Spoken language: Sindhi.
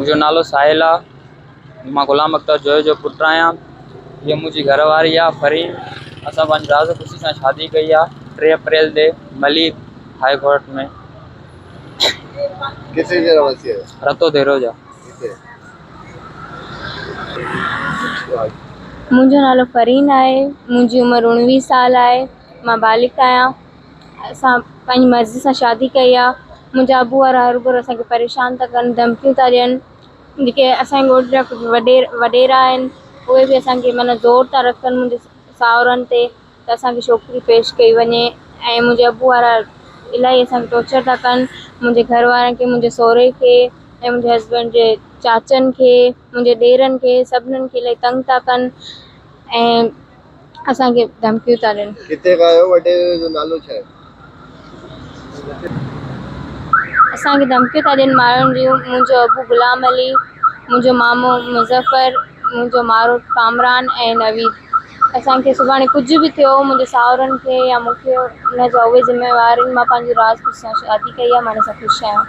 منهنجو نالو ساحل آ مان غلام اختر جويو جو پٽ آهيان. هيء منهنجي گهر واري آ فرين. اسان پنهنجي راز خوشي سان شادي ڪئي آ 3 اپريل تي ملير هاء ڪورٽ ۾. ڪٿي جا رهواسي آهيو؟ رتو ديرو جا. ڪٿي؟ منهنجو نالو فرين آهي. منهنجي عمر 19 سال آهي. مان بالغ آهيان. اسان پنهنجي مرضي سان شادي ڪئي آ. منهنجا ابو وارا هروڀرو اسان کي پريشان ٿا ڪن، ڌمڪيون ٿا ڏين. جيڪي اسان جي ڳوٺ جا ڪجهه وڏيرا آهن اهي به اسان کي معنيٰ زور ٿا رکن منهنجي ساهرن تي ته اسان کي ڇوڪري پيش ڪئي وڃي ۽ منهنجي ابو وارا الاهي اسان کي ٽارچر ٿا ڪن. منهنجي گهر وارن کي، منهنجي سهري کي ۽ منهنجي هسبينڊ جي چاچن کي، منهنجي ڏيرن کي، سڀنين کي الاهي تنگ ٿا ڪن ۽ اسان کي ڌمڪيون ٿا ڏين. ڪٿي کان آهيو؟ وڏيري جو نالو ڇا آهي؟ اسان کي ڌمڪيون ٿا ڏين مارڻ جون. منهنجو ابو غلام علي، منهنجو مامو مظفر، منهنجو ماروٽ ڪامران ۽ نويد. اسان کي سڀاڻي ڪجهه به ٿيو منهنجي ساهرن کي يا مون کي ان جا اهي ذميوار آهن. مان پنهنجي راز خوشي سان شادي ڪئي آهي مان ان سان خوش آهيان.